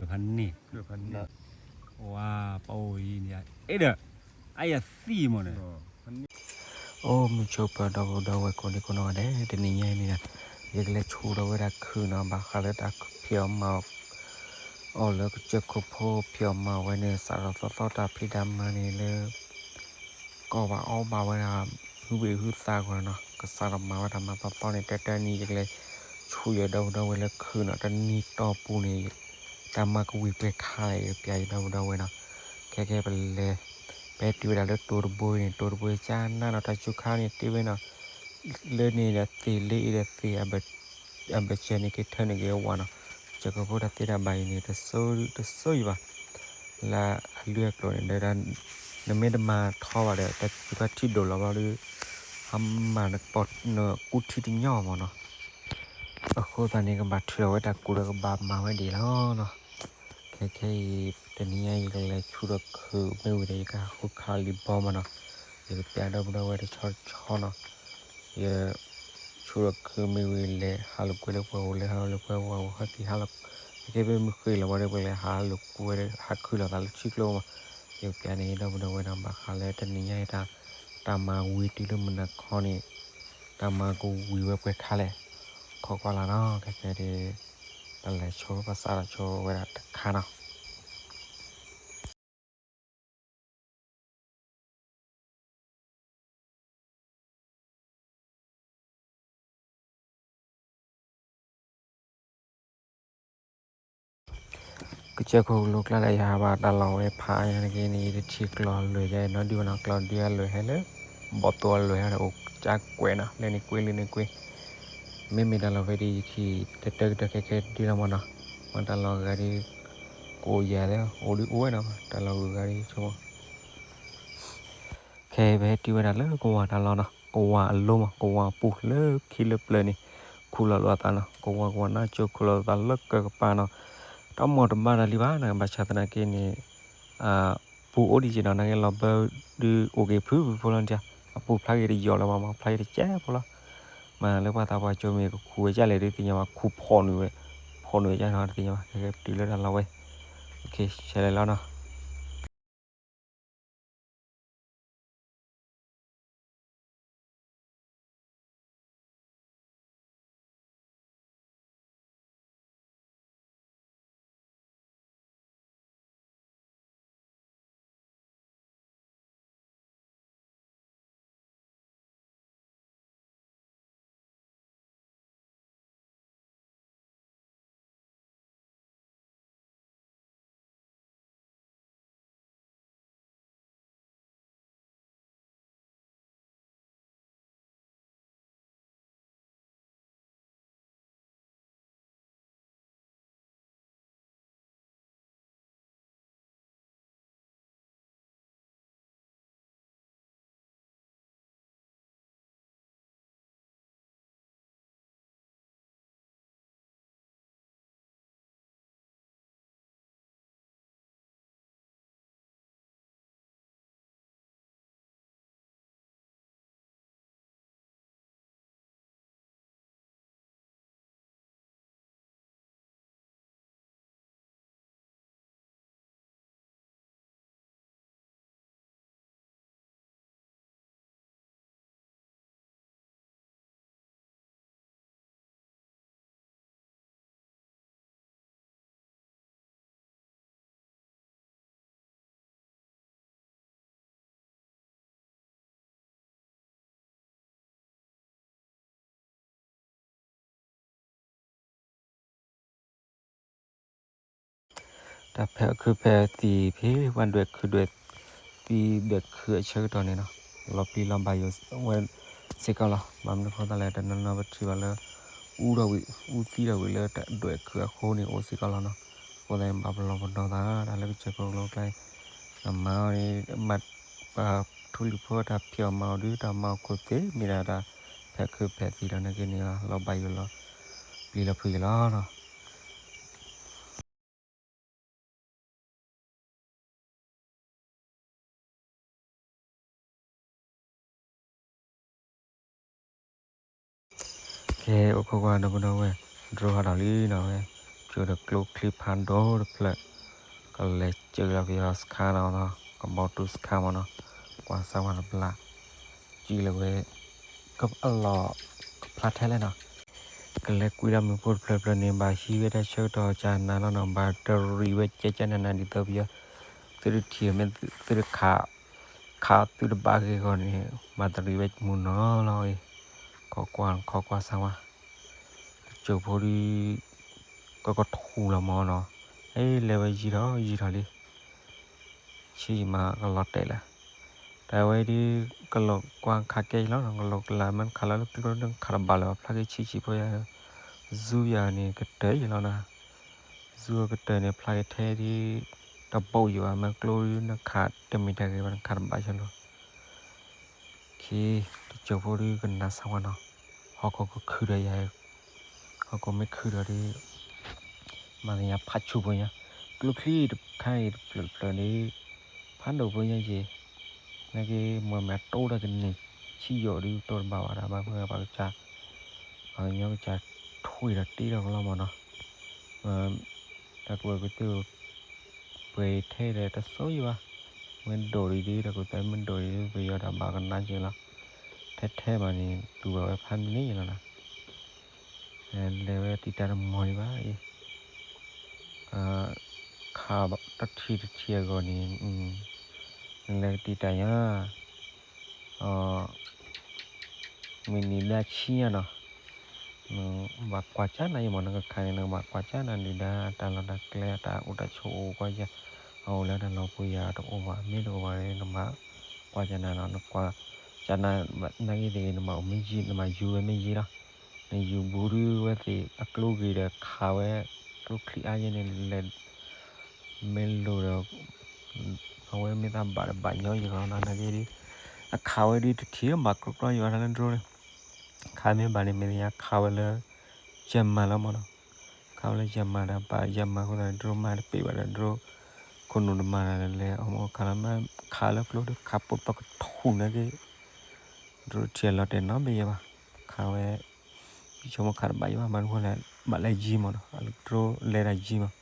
ဖးန့ၣ်, ဝါပအိၣ်အံၤန့ၣ်, အဲၣ်ဒီး, အါယသံၣ်မးန့ၣ်, အိၣ်မုာ်ဆိးပၢၤဒီပုၢ်ဒီဝဲၢ်ကိးဒံကိးနီၢ်ဂၤဒဲး, တနံၤညါအံၤန့ၣ်ဒီး, ယကလဲၤဆူၣ်ထီၣ်ဝဲဒၣ်ခုၣ်နီၤ, ဘၣ်ဃးလၢတၢ်ဖံးအီၣ်မၤအီၣ်လၢကစၢၢ်ခိၣ်ဖိဖံးအီၣ်မၤအီၣ်ဝဲန့ၣ် စးထီၣ်သီသီတၢ်ဖံးတၢ်မၤန့ၣ်လၢ ကီၢ်ဘၣ်အီဘၣ်ဝဲဒၣ် ဟုဘ့ၣ်ဟုသးကွၢ်နီၤ, ကစးထီၣ်မၤဝဲတၢ်မၤသီသီန့ၣ် တၢ်တနံၤယကလဲၤဆူၣ်ယဒီပုၢ်ဒီဝဲၢ်လၢခုၣ်နီၤ, တနံၤတီၢ်ပူၤန့ၣ် တၢ်မၤကဝံၤပှဲၤခါလဲၣ် ယကပျးယဒီပုၢ်ဒီဝဲၢ်နီၤ, ခဲခဲပလဲၤ ပဟဲတုၤဝဲဒၣ်လၢတိၤတဘိအံၤန့ၣ် တိၤတဘိကၠါနါနီၤ တၢ်စူၤခါန့ၣ်တ့ဝဲနီၤ, လၢန့ၣ်ဒီးသ့ၣ်လၢအံၤဒီးသ့ၣ် အဘၢၣ်စၢၤန့ၣ်က့ၤထၢန့ၣ်က့ၤဝဲနီၤ, ကစၢၢ်ခိၣ်ဖိတၢ်သ့တၢ်ဘၣ်အံၤန့ၣ် တစိယံၤဘၣ်, လၢအလုၢ်အကျိၤန့ၣ်ဒီး နမ့ၢ်တမၤထီဘၣ်ဒီး တၢ်စူၤခါထံၣ်ဒိၣ်လီၤဘျီဒီး ဟါမၢ်နကူထံတညီမးနီၤ, အဃိသတးန့ၣ် ကဘၣ်ထုးထီၣ်ဝဲတၢ်ကူၣ်ဒီးကဘၣ်မၤဝဲဒ်အံၤလီၤနီၤ. ခဲခဲအံၤ တနံၤညါအံၤ ယကလဲၤဆူၣ်ထီၣ်ခုၣ်မ့ၢ်ဝံၤဒီး ယကဟးဃုခါလံာ်ဘီမးနီၤ, ယကပျးဒီပုၢ်ဒီဝဲၢ်တဆီတဆီနီၤ, ယဆူၣ်ထီၣ်ခုၣ်မ့ၢ်ဝံၤလဲၤဟးလိာ်ကွဲလၢပှၢ်ပူၤ လဲၤဟးလိာ်ကွဲပှၢ်ပူၤ ဟဲက့ၤဟးလီၤ, ခဲခဲမ့ၢ်မုၢ်ဃ့လီၤဘၣ်ဒီး ပလဲၤဟးလိာ်ကွဲ ဟးခုၣ်လိာ်သးလၢထံကျိမး, ယကပျးန့ၢ်ဒီပုၢ်ဒီဝဲၢ်နီၤ ဘၣ်ဃးလၢတနံၤညါအံၤ တၢ်မၤဝံၤတုၤလၢမုၢ်နၤခီန့ၣ် တၢ်မၤကဝံၤဝဲပှဲၤခါလဲၣ်, ခိးကွၢ်လၢ်နီၤ ခဲခဲဒ် တၢ်လဲၤဆိ ပစးထီၣ်ဆိဝဲဒၣ်တခါနီၤ. ကစၢၢ်ခိၣ်ကလိကျါဒီး ယဟးဘၣ်တၢ်လီၢ်ဝဲဖးအါညါတက့ၢ်န့ၣ် ယတထံၣ်ကျီၢ်လွဲၢ်ယါနီတဒုဘၣ်နီၤ, ကျီၢ်ဒုအလွဲၢ်ဟဲလၢ ဘီၣ်သိၣ်အလွဲၢ်ဟဲဒီးအိၣ်ကၠါကွဲးနီၤ, လၢန့ၣ်ကွ့လၢန့ၣ်ကွ့, မ့မ့ၢ်တၢ်လီၢ်ဖဲဒ်ယထံၣ်တတၢကတၢၢ်ခဲခဲဒ်လီၤမးနီၤ, မ့ၢ်တၢ်လီၢ်ဂၤဒ် ကအိၣ်ယၤသ့ အိၣ်ဒုအိၣ်ဝဲနီၤ, တၢ်လီၢ်ဂုၤဂၤဒ်ဆိ ခဲအံၤပဟဲတုၤဝဲဒၣ်လၢကဝၤတၢ်လီၢ်နီၤ, ကဝၤအလိၤမး ကဝၤအပူၤလၢခံလၢပျၢၤန့ၣ် ခူၣ်လီၤလိာ်အသးနီၤ, ကဝၤကဝၤနါကၠိ ခူၣ်လီၤလိာ်သးလၢကၢၢ်ကပၤနီၤ, တၢ်မီၢ်တဘၣ်တၢ်လံဘၣ်နီၤ, ဘၣ်ဆၣ်သနာ်က့န့ၣ် ပူၤအိၣ်ဒံးက့နီၤ, နာ်က့လီၤဘၢဒုးအိၣ်က့ၤဖုဖုဖိလီၤ, အပူၤဖျါက့ၤတယီၤလၢၤဘၣ်မး ဖျါက့ၤတကဲဖိလီၤ, မ့ၢ်လၢပှၤသးပှၢ်ကၠိမ့ၢ်ကခူၣ်ဝဲကၠၢ်လဲၣ်ဒ်သ့ၣ်ညါဘၣ်, ခူၣ်ဖီၣ်နုာ်ဝဲ, ဖီၣ်နုာ်ဝဲကၠၢ်နီၤ တသ့ၣ်ညါဘၣ်, ခဲခဲတုၤလၢတၢ်လီၢ်ဝဲ, ဆဲးလဲၤလီၤနီၤ. တၢ်ဖဲးခုဖဲးသံၣ်ဖဲ ပှၤဒွဲၣ်ခုဒွဲၣ်သံၣ်ဒွဲၣ်ခုအဆၢကတီၢ်န့ၣ်နီၤ, လီၤပျံၤလီၤဘၣ်ယိၣ်ဝဲစ့ၢ်ကီးလီၤ. ဘၣ်မနုၤအဃိသတးလဲၣ် တနီၤနီၤပထံၣ်ဘၣ်လၢ အူထီၣ်ဝံၤ အူသံထီၣ်ဝံၤလၢတၢ်ဒွဲၣ်ခုအဃိန့ၣ် အိၣ်စ့ၢ်ကီးလီၤနီၤ. အဃိသတးန့ၣ် ဘၣ်ပလီၢ်ပဒီသး တၢ်လၢကစၢၢ်ခိၣ်ကလိကျါ တၢ်မၤအီၤန့ၣ် ဘၣ်ပှၤထူလံၤဖိတၢ်ဖံးအီၣ်မၤအီၣ်ဒုး တၢ်မၤအီၣ်ခိၣ်သ့ၣ် မ့ၢ်ဒၣ်တၢ်ဖဲးခုဖဲးသံၣ်ဒီး နာ်က့န့ၣ် လီၤဘၣ်ယိၣ်လီၤပျံၤလီၤဖုးယိၣ်လီၤနီၤ. အိၣ်ခိးကွၢ်ဒီပုၢ်ဒီဝဲၢ်, ဒြိဟးထီၣ်လံနီၤဝဲ, ကၠိဒီးကျိချံဖးဒိၣ်တဖျၢၣ်, ကလဲၤစၢၤလီၤက့ၤအီၤစခါနီၤ, ကဘီတူစခါမ့ၢ်နီၤ, ကွၢ်စၢ်ဝါတဘျါ, စံးလၢဝဲ, အလီၢ်ကဖျါထဲလဲၣ်နီၤ, ကလဲၤကွံာ်ဒီးမ့ၣ်ပိၢ်တဖျၢၣ်ဖျၢၣ်န့ၣ် ဘၣ်ဟံးဝဲတၢ်ဆၢကတီၢ်ကနၤလီၤနီၤ, ဘၣ်တရံးဝဲကဲကဲနၤနၤဒ်သိးပယီၤ, သုတထံၣ်မ့ၢ်သုတခး, ခးသုတဘၣ်ဂ့ၤဂီၢ်န့ၣ် ဘၣ်တရံးဝဲမုၢ်နီၤလီၤအံၤ, ခိးကွၢ် ခိးကွၢ်စၢ်ဝါ, တစိၢ်ဖိဒုး, ကကထူၣ်လီၤမ့ၢ်နီၤ, အ့ လဲၤဝဲယံာ်ထီၣ်ယံာ်ထီၣ်လံ, ဆံးယံာ်မးကလီၤတဲာ်လၢ, တၢ်ဝဲဒုး, ကလိာ်ကွၢ်ခးကဲယံာ်လီၤနီၤ, ကလိာ်ကလၤမ့ၢ်ခးလၢကျိဒုးခးတဘၣ်လၢၤဘၣ် ဖျါက့ၤဆံးဆံးဖိယၤ, ဇူယၤန့ၣ်ကတၢၢ်ယံာ်လီၤနီၤ, ဇူကတၢၢ်န့ၣ်ဖျါက့ၤထဲဒုး, တဘိးယံာ်ဘၣ် မ့ၢ်ကျိဒုးနခးတမ့ၢ်တၢ်ဂ့ၤဘၣ် နခးတဘၣ်ယၤလီၤ ခံ, တစိၢ်ဖိဒုးကနၣ်စၢ်ဝါနီၤ, ဟီၣ်ခိၣ်ကခုၣ်ဒီးယၤ, ဟီၣ်ခိၣ်မ့ၢ်ခုၣ်ဒီးဒုး, မၤသးယၤဖးဆူၣ်ဖိညါ, ကျိချံတခါအံၤတဖျၢၣ်တဖျၢၣ်န့ၣ်, ဖးဒိၣ်ဖိညါက့ၤ, နာ်က့ၤမ့ၢ်မ့ၢ်တိၢ်တၢ်တန့ၢ်, ဆံးယိာ်ဒုးတိၢ်တဘၣ်ဝဲဒၣ် ဘၣ်မနုၤပှၤကစၢ်, ပှၤကညီကစၢ်ထွံၣ်ဒီးတ့ဒီးကလီမ့ၢ်နီၤ, တၢ်ကူၣ်ဘၣ်ကူၣ်သ့, ပှဲၤထဲဒီးတစိယဘၣ်, မ့ၢ်ဒိၣ်ဒံးဒုး တၢ်ကူၣ်သ့မ့ၢ်ဒိၣ်ဒံးဒုး ပယီၤတၢ်ဘၣ်ကနါက့ၤလီၤ, ထဲထဲမးန့ၣ် တူၢ်ဘၣ်ဝဲဖးန့ၢ်လီၤနီၤ, လဲၤဝဲတံာ်တာ်တမီၢ်ဒံးဘၣ်အံၤ, ခးတထံၣ်တထံၣ်အဂီၢ်န့ၣ်, နလဲၤကတံာ်တာ်ညါ, မ့ၢ်နံၤဒၣ်ဆံညါနီၤ, နဘၣ်ကွၢ်ကၢ်နၤအံၤမ့ၢ် နကခးန့ၣ် နကဘၣ်ကွၢ်ကၢ်နၤဒုၣ်ဒါ တၢ်လီၢ်တၢ်ကျဲတၢ်အိၣ်တၢ်ဆိးအိၣ်ကွၢ်ယၤ, အအိၣ်လၢတၢ်လီၢ်ပူၤယၤတအိၣ်ဘၣ် မ့ၢ်တအိၣ်ဘၣ်န့ၣ် နဘၣ်ကွၢ်ကၢ်နၤနီၤ, နကွၢ်ကၢ်နၤ, နာ်က့ၤသ့ၣ်ဂ့ၤ နဘၣ်အိၣ်မ့ၢ်ယံၤ နဘၣ်ယူၤဝဲမ့ၢ်ယံၤလီၤ, နယူၤဘူးဒုးဝဲသ့ၣ်အကျိဂ့ၤဒီးခးဝဲ, ကျိချံအါယဲန့ၣ်လဲၤ မ့ၢ်လိၣ်ဒီး, အဝဲမ့ၢ်သးဘၣ်ဒီးဘၣ်ညီယံၤလီၤနီၤ နာ်က့ၤဒုး, အခးဝဲဒုးတထံၣ်ဘၣ်ကြီကြီယံၤဘၣ်တၢ်လၢဒြိန့ၣ်, ခးမ့ၢ်ဘၣ်န့ၣ် မ့ၢ်သ့ၣ်ညါခးဝဲလၢ, ယဲၢ်မၤလီၤမ့ၢ်နီၤ, ခးဝဲလၢယဲၢ်မၤဒီးဘၣ်ယဲၢ်မၤအဃိသတးန့ၣ် ဒြိမၤတပ့ၢ်ဘၣ်ဒီးဒြိ, ခိၣ်နူာ်တမၤဒီးလဲၤအီၣ်မ့ၢ်ခးလီၤမး ခးလၢကျိဒုးခးပိာ်သီကထူၣ်နာ်က့ၤ, ဒြိထံၣ်အလီၤတဲာ်နီတဘ့ၣ်ယဲၢ်ဘၣ်, ခးဝဲ ဆိကမိၣ်ခးတဘၣ်ယံၤဘၣ် မၤတဝီလဲၣ် ဘၣ်လဲၤယံၤမးနီၤ အလီၤဒြိလဲၤဒၣ်ယံၤမး,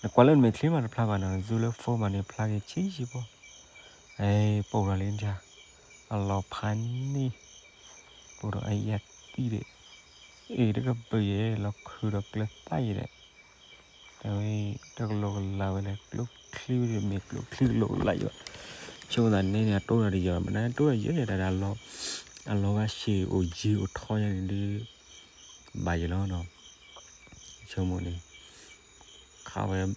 နကွၢ်လၢနမဲာ်ချံမးတဖျါဘၣ်နီၤ န zoom လၢ phone မးန့ၣ် ဖျါက့ၤဆံးဆံးဖိ, ပိာ်ထီၣ်လံဒၣ်, အလီၤဖးန့ၣ်, ပိာ်ထီၣ်အယၤသံဒဲး, အ့ၣ်တကပၢၢ်ယဲၢ် လီၤခုၣ်ဒီးကျၢၤသးယဲၢ်ဒဲး, တၢ်ဝဲ တၢ်ကလိာ်ကလၤဝဲလၢကျိချံဝဲဒၣ် မ့ၢ်ကျိချံကလိာ်ကလၤယံၤဘၣ်, ဆိကမိၣ်သးန့ၣ်န့ၣ် အတိၢ်ဒီးတယံၤဘၣ် မ့ၢ်နတိၢ်ဒီးယံၤယဲၢ်ဒၣ် အလီၤဂာ်ရှ့ၣ်အိၣ်ယံၤအိၣ်ထီယါန့ၣ်ဒုး ဘၣ်ယံၤလီၤနီၤ, ဆိကမိၣ်န့ၣ်, ခးဝဲ ပ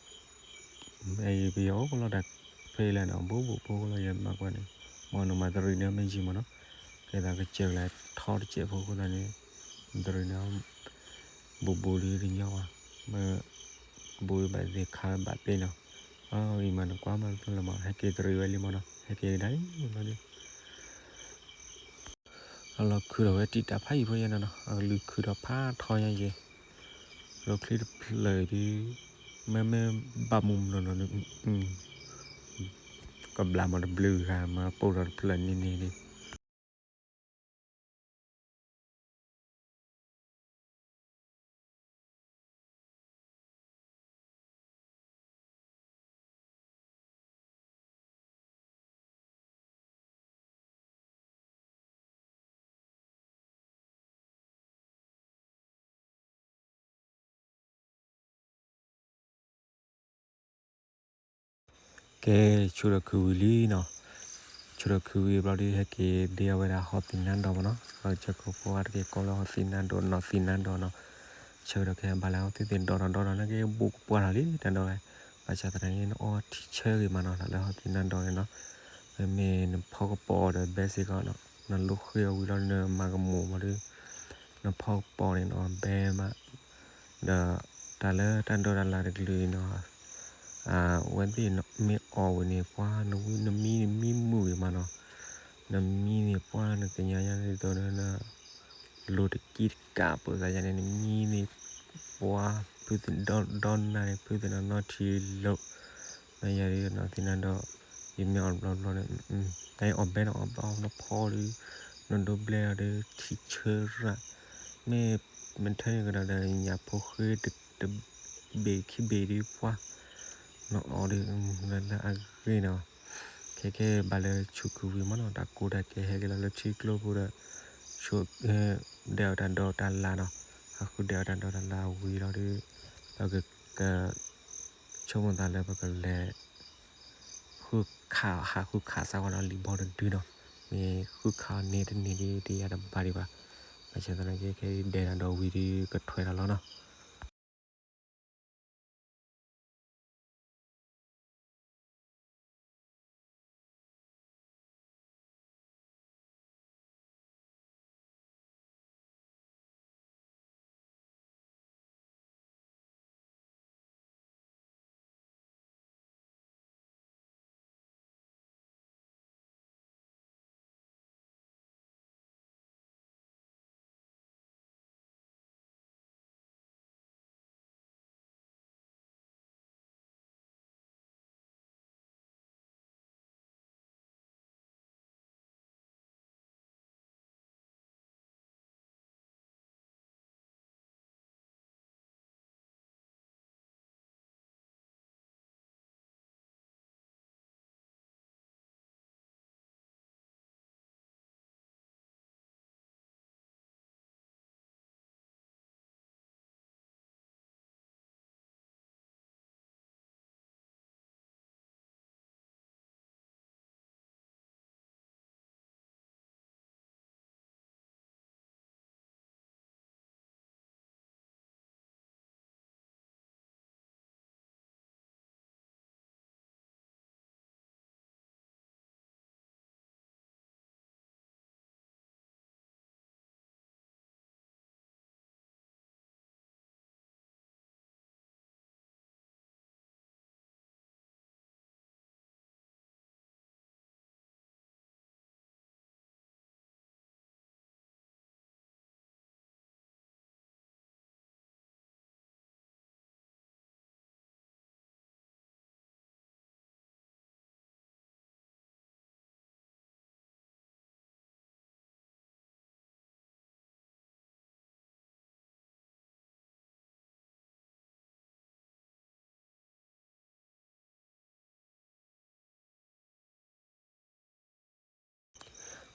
ယီၤအိၣ်ကလီတၢ်ဖဲအံၤလၢန့ၣ် ဘူးဘူးဘူးကလီယဲၢ်မၤကွၢ်န့ၣ်, မ်နမၤတရံးန့ၣ်မ့ၢ်ယံၤမးနီၤ, ကဲသးကစၢၢ်လၢထီတစဲးဖိအဃိသတးန့ၣ်, တရံးန့ၣ်, ဘူးဘူးဒုးတညီဘၣ်, မ့ၢ်, ဘူးဘၣ်သ့ၣ်ခးဘၣ်သ့ၣ်နီၤ, အဂ့ၤမးနကွၢ်မးတဖျၢၣ်လၢမး ဟဲက့ၤတရံးဝဲလံမးနီၤ ဟဲက့ၤကဒါအံၤလီၤဒုး အလီၤခုၣ်ထီၣ်ဝဲတံာ်တာ်ဖးယံၤဖိယဲၢ်နီၤနီၤ အကလုၢ်ခုၣ်ထီၣ်ဖးထီညါယဲၢ်, ကျိချံတဖျၢၣ်ဒုး, မ့မ့ၢ်ဘၣ်မူမနီၤနီၤဒုး, ကဘျးမးတဘျုးဂၤမးပိာ်ထီၣ်တဖျၢၣ်န့ၣ်န့ၣ်ဒုး ကဲ, ဆိဒီးခုဝံၤလံနီၤ, ဆိဒီးခုဝံၤဘျီဒုး ဟဲက့ၤဒ့အဝဲဒၣ်ဟီၣ်သံးနါဒီးမးနီၤ, ဟီၣ်စဲခိၣ်ဖိအါတက့ၢ်ကိးလၢဟီၣ်သံးနါဒီး နီၢ်သံးနါဒီးနီၤ, ဆၢကတီၢ်ခဲအံၤဘၣ်လၢဟီၣ်သံးသ့ၣ်ဒီးထီၣ်ဒီးထီၣ် နာ်က့ဘူးကပှၢ်ထီၣ်လံတၢ်ဒီးဝဲ, ဘၣ်ဆၣ်သနာ်က့ နအီထံဆၢဂ့ၤမးနီၤ လၢဟီၣ်သံးနါဒီးန့ၣ်နီၤ, မ့မ့ၢ်နဖီကပီၤဒီးဘဲစ့ၢ်ကီးနီၤ, နလိဃ့အီၤဝံၤလီၤ နမၤကမူၣ်မးဒုး, နဖီကပီၤန့ၣ်နီၤ ဘဲမး ဒီးတၢ်လၢတၢ်ဒိးတၢ်လၢ်တကလုာ်အံၤနီၤ, အဝဲသ့ၣ်မ့ၢ်အီၣ်ဝံၤန့ၣ် ပှၤနဝံနမံနမံမုာ်ဂ့ၤမးနီၤ, နမံန့ၣ်ပှၤနကညးညါဒ်သိးဒီး လိၤတကံတကးပၢၤဂၤယါန့ၣ် နမံန့ၣ် ပှၤဖုသ့ၣ်ဒီဒီနၤန့ၣ် ဖုသ့ၣ်နီၣ်နီၣ်ထံလိာ်, မ့ၢ်ယၤဒုးနီၢ်သံးနါဒီး, ယမ့ၢ်အီၣ်တဘျီဘျီန့ၣ်, တၢ်အီၣ်ဘဲန့ၣ်အီၣ်ဘဲအီၣ်နဖီဒုး, နဒိးဘျဲအီၤဒီးထံဆၢရၣ်, မ့ၢ် မ့ၢ်ထၢန့ၢ်ကဒီးဒီး ညၣ်ဖိဃ့တဘ့ၣ်ခံဘ့ၣ်ဒုးပှၤ နီၢ်အီၣ်ဒီး လၢလၢအဂ့ၤနီၤ, ခဲကဲဘၣ်လၢဆူၣ်ခုၣ်ဝံၤမးနီၤ တၢ်ကိၢ်တၢ်ကဲဟဲက့ၤလီၤလၢထံကျိပူၤဒီး ဆူၣ် ဒဲးအီၣ်တၢ်ဒိးတၢ်လၣ်နီၤ, ဟးဃုဒဲးအီၣ်တၢ်ဒိးတၢ်လၣ်ဝံၤလီၤဒီး ပက က ဆိကမိၣ်သးလၢပကလဲၤ ဃုခး ဟးဃုခးစးဝဲဒီးလံာ်ဘီတဒုနီၤ, မ့ၢ်ဃုခးအီၤန့ၣ်တန့ၢ်ဒ်တယၤတဘၣ်ဒံးဘၣ်, ဘၣ်ဆၣ်သနာ်က့ ခဲဒဲးတၢ်ဒိးဝံၤဒီးကထွဲးဒီးလီၤနီၤ.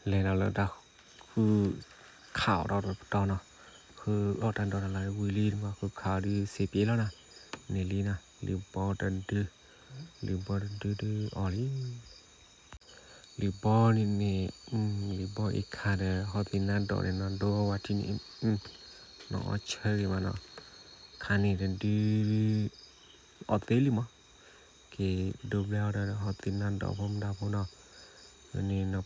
လဲၤဒီးလၢတၢ်ဃုခးအီၤဒီးပတီၢ်နီၤ, ဃုအီၣ်တၢ်ဒိးတၢ်လၣ်ဝံၤလံ ဃုခးအီၤဒီးစ့ပ့ၤလီၤနီၤ, န့ၣ်လံနီၤ, လံာ်ဘီတဒု, လံာ်ဘီတဒုဒုးအီၣ်လံ. လံာ်ဘီန့ၣ်န့ၣ်, လံာ်ဘီအံၤခးဒီး ဟီၣ်သ့ၣ်နါဒိးန့ၣ်နီၤ ဒိဝဲထံန့ၣ်, နီၢ်အီၣ်ဆၢဂ့ၤမးနီၤ, ခးန့ၣ်တဒု အီၣ်သ့လံမး, က့ၤဒိဘျဲအီၤဒီး ဟီၣ်သ့ၣ်နါဒိးဖိမတၤဖိနီၤ, န့ၣ်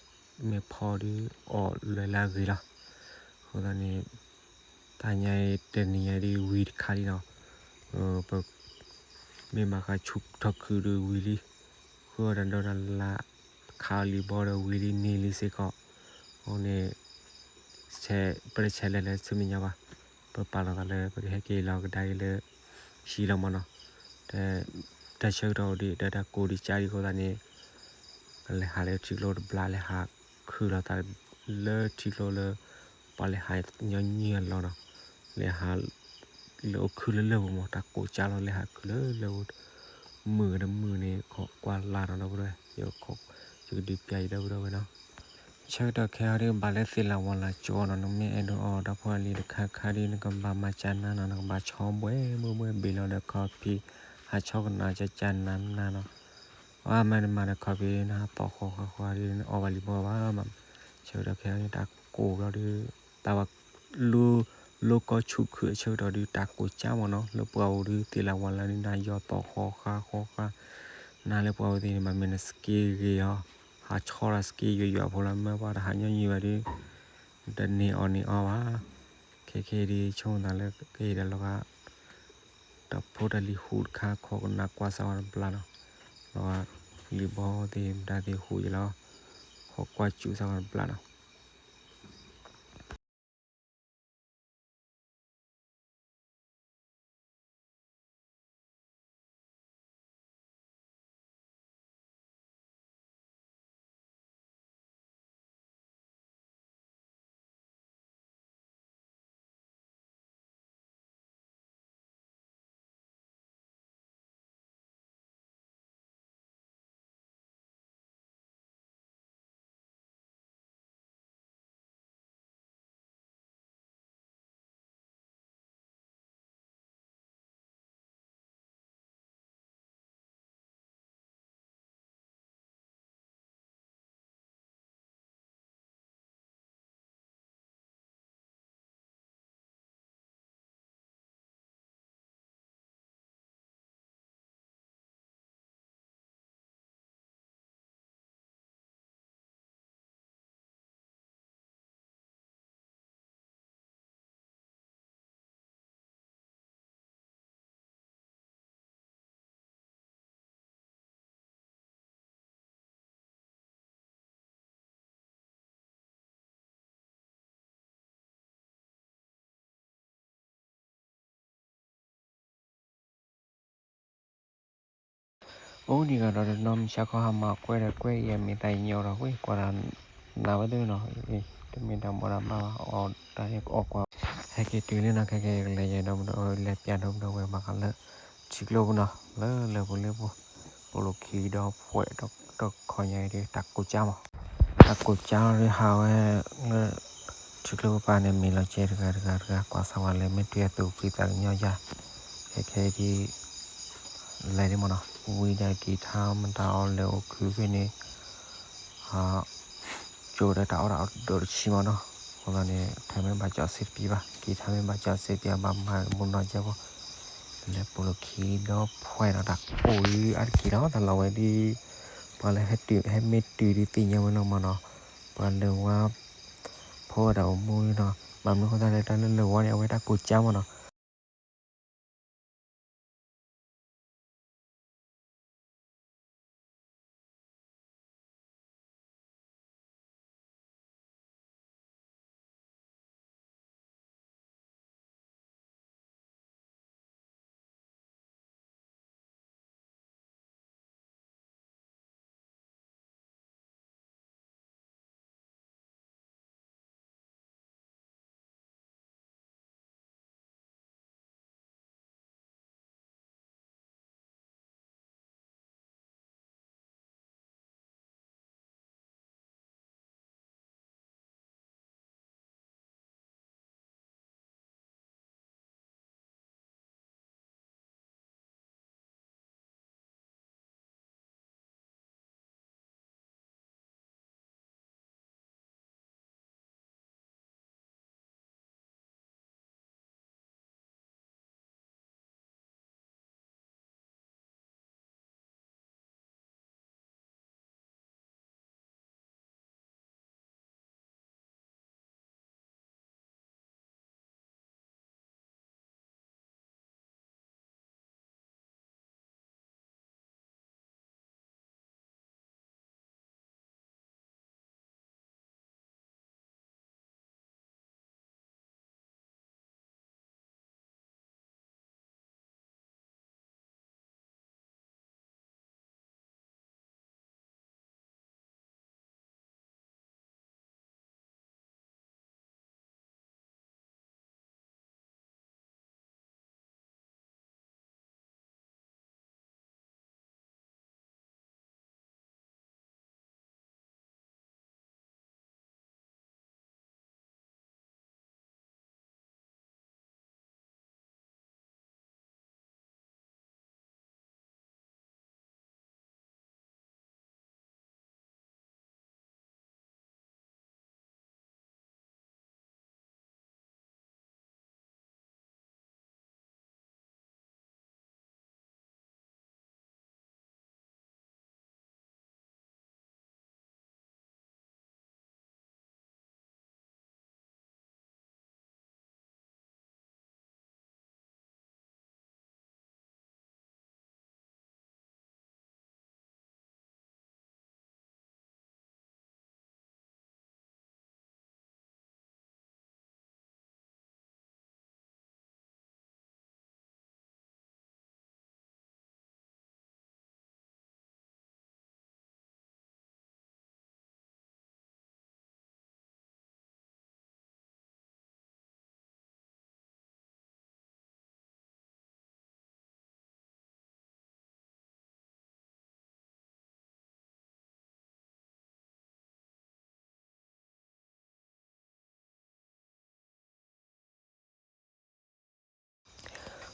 မ့ၢ်ဖီဒုးအီၣ်လွဲလၢအဂ့ၤလီၤ. အဃိသတးန့ၣ် တၢ်ညါအံၤတနံၤညါဒုးဝံၤတခါလံနီၤ, ပ မ့ၢ်ဘၣ်ဃးဆူၣ်ထီၣ်ခုၣ်ဒီးဝံၤလံ, ဃုအီၣ်တၢ်ဒိးတၢ်လၣ်, ခးအီၤလံာ်ဘီဒီးဝံၤလံန့ၣ်လံစ့ၢ်ကီး, အဃိန့ၣ် ဆဲး ပတဆဲးလဲၤလၢဆူမဲာ်ညါဘၣ်, ပပာ်လီၤသးလၢပကဟဲက့ၤလီၤကဒါက့ၤလၢ ဟံၣ်လီၤမးနီၤ, တၢ်ဆၢကတီၢ်ဒံး တၢ်ကိၢ်ဒံးကၢ်ဒံးအဃိသတးန့ၣ် ပလဲၤဟးလၢထံကျိတဘျီ လဲၤဟးခုၣ်လီၤသးလၢထံကျိလၢ ပှၤလဲၤဟးညီနုၢ်အလီၢ်နီၤ, လဲၤဟး လၢအိၣ်ခုၣ်လၢလၢၢ်ပူၤမး တၢ်ကိၢ်ကၢ်လီၤ လဲၤဟးခုၣ်လၢလၢၢ်ပူၤ, မုာ်ကတမုာ်န့ၣ် ခိးကွၢ်လၢ်နီၤ ဒီပုၢ်ဒီဝဲၢ်, ယကဒုးပျးယဒီပုၢ်ဒီဝဲၢ်နီၤ. ဆၢကတီၢ်ခဲအံၤဒုး ဘၣ်လၢသ့ၣ်လၣ်ဝီၤလၢ်ကၠိအီၤနီၤ, နမ့ၢ်အဲၣ်ဒိးအီၣ်ဒီးဖီလံၤတခါခါဒုး နကဘၣ်မၤကၢ်နါနီၤ, နကဘၣ်ဆီဘှဲဘှဲဘှဲဘ့ၣ်လီၤဒီး coffee ဟးဆီကနၣ်ကၢ်ကၢ်နါနါနီၤ, အမၤတမၤဒီး coffee နဟးသီၣ်ဃီဃါဃါဒုး နအီၣ်ဘၣ်လံာ်ဘီဘၣ်မး, ဆၢကတီၢ်ခဲအံၤဒုး တၢ်ကိၢ်ဘျီဒုး တၢ်ဝဲ လိ လိကီဆူၣ်ခုၣ်အဆၢကတီၢ်ဒုး တၢ်ကိၢ်ကၢ်မးနီၤ, လၢပှၤအိၣ်ဒုး သ့ၣ်လၣ်ဝီၤလၢ်ဒုး နယီၤသီၣ်ဃီဃါဃီဃါ, နၤလၢပှၤအိၣ်သ့ၣ်န့ၣ် ဘၣ်မ့ၢ်န skill ဂ့ၤအီၤ, ဟးဆီဒီး skill ယွၤယွၤဖိလီၤ, မ့ၢ်ပှၤတဟးညီနုၢ်ဘၣ်ဒုး တန့ၢ်အီၣ်န့ၢ်အီဘၣ်. ခဲခဲအံၤဒုး ဆိကမိၣ်သးလၢကဟ့ၣ်ဒီးလီၤဂာ် တၢ်ဖိတၢ်လံၤဟူးတခါ ခိးကနၣ်ကွၢ်စၢ်ဝဲတဘျီနီၤ, လီၤဂာ်လံာ်ဘီသ့ၣ်မတၤသ့ၣ်ဟူးယံၤလီၤ, ခိးကွၢ်စူၣ်စၢ်ဝဲတဘျီနီၤ. အိၣ်ဒံးဂၤဒီးတနီၤ မုၢ်ဆါခီဟါမၢ်ကွဲဒီးကွဲအံၤ အမ့ၢ်တၢ်ညီဒီး ဝ့ၢ်ကွၢ်ဒီး နးဝဲသ့ၣ်နီၤ, တမ့ၢ်တၢ်ဘီတၢ်မးဘၣ် အီၣ်တၢ်န့ၣ်အီၣ်ကွၢ်, ဟဲက့ၤတုၤလံနီၤ ခဲကဲကလဲၤယဲၤဒီပုၢ်ဒီဝဲၢ် လဲၤပျၢ်ဒီပုၢ်ဒီဝဲၢ်ဘၣ်ဃးလၢ ထံကျိပူၤနီၤ လၢလၢပူၤလၢပူၤ, ပိာ်လိာ်ခံဒီဖှဲးဒီးတခီညါအံၤဒ် တၢ်ကိးကၠါမး, တၢ်ကိးကၠါဒီးဟးဝဲလၢ ထံကျိပူၤန့ၣ် မ့ၢ်လီၤကဲတဂၤတဂၤတဂၤ ကွၢ်စၢ်ဝဲလၢမ့ၢ်တုၤအသူၣ်ဖှံသးကညီၤယၤ, ခဲခဲဒ် လဲၤဒ်မးနီၤ, ဝံၤဒီးက့ၤထါမတၤအီၤလဲၤအိၣ်ခုဖဲန့ၣ်, ကၠိဒီးတၢ်အီၣ်တၢ်အီဒိၣ်တဆံမးနီၤ, အဃိသတးန့ၣ် ထါမ့ၢ်ဘၣ်ကၠီစ့တပံၤဘၣ်, က့ၤထါမ့ၢ်ဘၣ်ကၠီစ့တပံၤဘၣ်မၤမူနီၤကဲဖိ, လဲၤပိာ်လိာ်ခံဒီဖှဲးဒီးတၢ်အိၣ်အံၤအါတက့ၢ်ဒီး တၢ်လီၢ်ဝဲဒ် ပှၤလၢဟဲတုၤဟဲမ့ၢ်တုၤဒ်သ့ၣ်ညါဝဲလီၤမးနီၤ, ပှၤလၢဝါ ဖိအတၢ်အိၣ်မူနီၤ, ဘၣ်မနုၤအဃိသတးလဲၣ် တၢ်လၢလၢဝါန့ၣ် အဝဲတၢ်ကိးကၠါမးနီၤ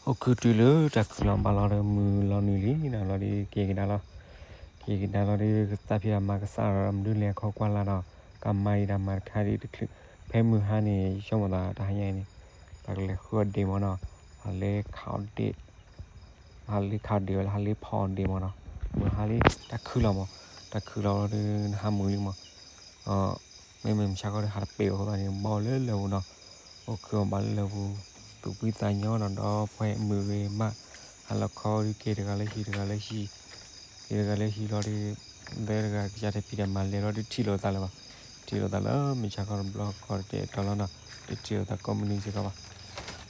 အိၣ်ခုတုၤလၢတၢ်ခုၣ်လီၤဘၣ်လီၤဒီး မုၢ်လီၤနုာ်လံနီၤ လီၤဒီးက့ၤကဒါလီၤ, က့ၤကဒါလီၤဒီး သးဖံးတၢ်မၤကစၢ်ဒီး မနုၤလဲၤခီကွၢ်လၢ်ဒီး ကမၤအံၤတၢ်မၤတခါဒ်တချုး, ဖဲမုၢ်ဟါန့ၣ် ယဆိကမိၣ်သးတဟါညါအံၤန့ၣ် ပကလဲၤဃုအီၣ်ဒ့ၣ်မးနီၤ, ဟးလ့ခးအီၣ်ဒ့ၣ် ဟးလ့ခးအီၣ်ဒ့ၣ်ဝဲလၢဟးလ့ဖီအီၣ်ဒ့ၣ်မးနီၤ, မုၢ်ဟါလံ တၢ်ခုၣ်လီၤမး, တၢ်ခုၣ်လီၤလီၤဒီး နဟါမုၢ်လံမး မ့မ့ၢ်မုၢ်ဆါခီဒီး ဟးတပ့ၤအဃိသတးန့ၣ် ဘီလၢလၢာ်ပူၤနီၤ, အိၣ်ခုအီၣ်ဘၣ်လၢလၢာ်ပူၤ, သူၣ်ဖှံသးညီဒီး ဒီဖှဲမုၢ်ဂ့ၤမး, ဟးလီၤခီဒီး က့ၤတဂၤလၢဟံၣ်တဂၤလၢဟံၣ်, က့ၤတဂၤလၢဟံၣ်လီၤဒီး သၢတဂၤကစၢ်ထဲဖံးတၢ်မၤလဲၤလီၤဒီး ထံၣ်လိာ်သးလၢၤဘၣ်, ထံၣ်လိာ်သးလၢ မုၢ်ဆါခီတဘျီခီတတဲာ်တီၤလီၤနီၤ, တထံၣ်လိာ်သးကိးမုၢ်နံၤစ့ၢ်ကီးဘၣ်,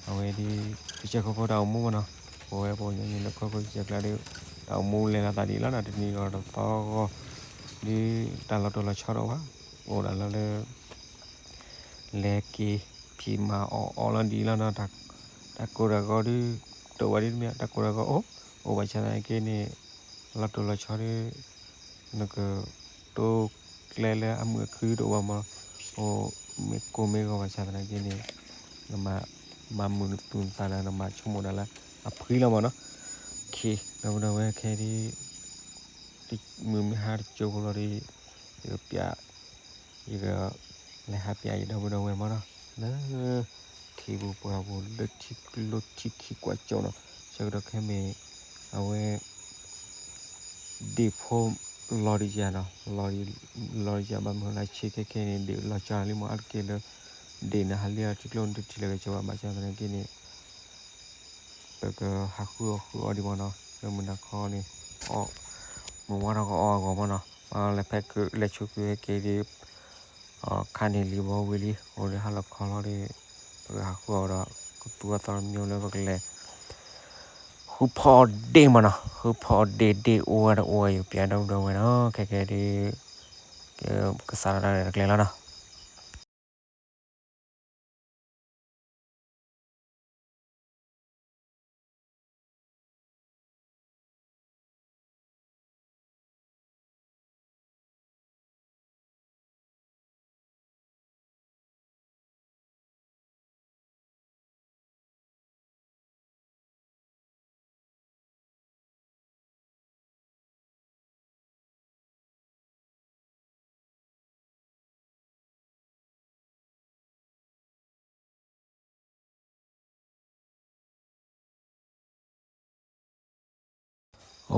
အဝဲဒ် ပဆၢခိခိတၢ်အိၣ်မူမးနီၤ, ပဝဲပှၤကညီန့ၣ် လၢခီခိဆံးကျါဒီး တၢ် အမူလဲၤလီၤသးဒ်လီၤနီၤ, တနံၤဂီၤတသီဂီၤ ဒ်တၢ်လီၤတိၢ်လီၤဆီတအိၣ်ဘၣ်, အိၣ်ဒၣ်လၢလၢ လဲၤက့ၤဖံးမၤအီၣ်အီလီၤဒ်လီၤနီၤ, တၢ်ကိၢ်တၢ်ဂီၤဒ် တအိၣ်ဘၣ်ဒ်တမ့ၢ် တၢ်ကိၢ်တၢ်ဂီၤအိၣ်, အိၣ်ဘၣ်ဆၣ်သနာ်က့န့ၣ် လီၤတိၢ်လီၤဆီဒ် နက တိကျဲလၢအမုာ်အခုတအိၣ်ဘၣ်မး, အိၣ်မ့ၢ်ကိၢ်မ့ၢ်ဂီၤဘၣ်ဆၣ်သနာ်က့န့ၣ် နမၤ မၤမုာ်နသူၣ်နသးဒီး နမၤဆိကမိၣ်ဒၣ်လၢအဖှံလီၤမးနီၤ. ဒီပုၢ်ဒီဝဲၢ်ခဲအံၤဒ် မုၢ်မ့ၢ်ဟါတကၠိဖိလီၤဒီး ယကပျး ယက လဲၤဟးပျးယဒီပုၢ်ဒီဝဲၢ်မးနီၤ လၢ ထံပူၤပှၢ်ပူၤ လၢထံကျိထံခံကွၢ်ကၠီနီၤ, ဆၢကတီၢ်ခဲမ့ၢ် အဝဲ ဒ့ၣ်ဖိ လီၤတယၤနီၤ, လီၤတယၤဘၣ်မနုၤလၢဆံးခဲခဲန့ၣ် ဒ့ၣ်လီၤကၠီလံမး အါတက့ၢ်လၢ ဒ့ၣ်နဟးလံအီၤထံကျိနတထံၣ်လၢၤက့ၤဘၣ် ဘၣ်ဆၣ်သနာ်က့န့ၣ် ပကဟးဃုအီၣ်ဃုအီဒံးမးနီၤ လၢမုၢ်နၤခီန့ၣ် အီၣ် မုၢ်ဝါထီၣ်ကအီၣ်အဂီၢ်မးနီၤ, ပှၤလဲၤဖဲလဲၤဆူကွံာ်ဟဲက့ၤဒီး ခါန့ၣ်လံဘီဝံၤလံ အိၣ်ဒီးဟါလီၤခီလီၤဒီး ပကဟးဃုအီၣ်ဒီး ကသူအသီတမံၤလၢပကလဲၤ ဃုဖီအီၣ်ဒ့ၣ်မးနီၤ, ဃုဖီအီၣ်ဒ့ၣ် ဒ့ၣ်အိၣ်ဝဲတအိၣ်ဝဲ ယပျးဒီပုၢ်ဒီဝဲၢ်နီၤ, ခဲခဲဒ် ကစးထီၣ်တၢ်ရဲၣ်တၢ်ကျဲၤလီၤနီၤ.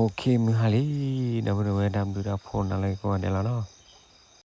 OK မုၢ်ဟါလံ ဒီပုၢ်ဒီဝဲၢ် တၢ်ဘျုးတၢ်ဖှိၣ်နၤလၢကိးဂၤဒဲးလီၤနီၤ,